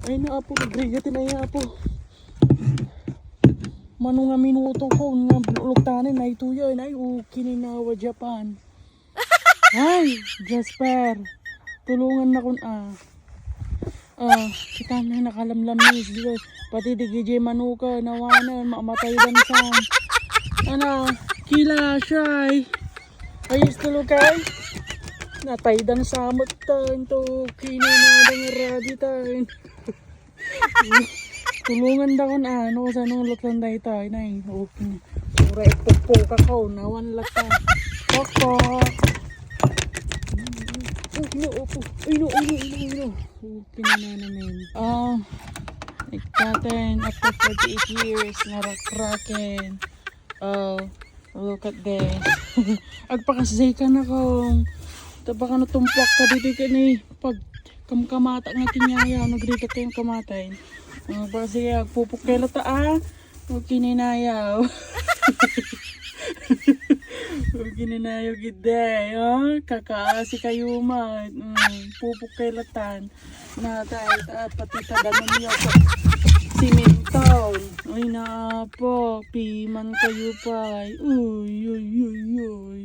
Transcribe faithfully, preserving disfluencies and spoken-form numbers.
Ay na, Apo, nagrigat na iya, Apo. Mano nga minuto ko nga luktanen na ito yan. Ay, okay ni nawa Japan. Ay, Jasper. Tulungan na kun, ah. Ah, kita na nakalamlamis. Di ba? Pati di gijay manuka, nawanan, mamatay dansan. Ano, kila, shy. Ayos tulog kay? Natay dansan mo tayo. Ito, kinina ng rabbit tayo. Tulungan da kun ano, sa nang latan da ito, ay, nay. Okay. Pura ipukpok ako, nawan latan. Pokpok. Oh, no, opo. Ay, no, ay, no, ay, no, ay, no. Okay na na naman. Oh, ikaten, after forty-eight years, narakraken. Oh, look at this. Agpakasday ka na kung tabaka na tumpuak ka dito ka ni pag kamkamata nga kinyaya, nagrigat kayong kamatay. Oh, baka sige, agpupukela ta, ah. O kininayaw. O kininayaw gid, day, oh. Kakaasi kayo man. Mm, pupukela tan. Na, day, ah, pati taga niyo sa siminton. Ay, naapo. Piman kayo pa. Uy, uy, uy, uy.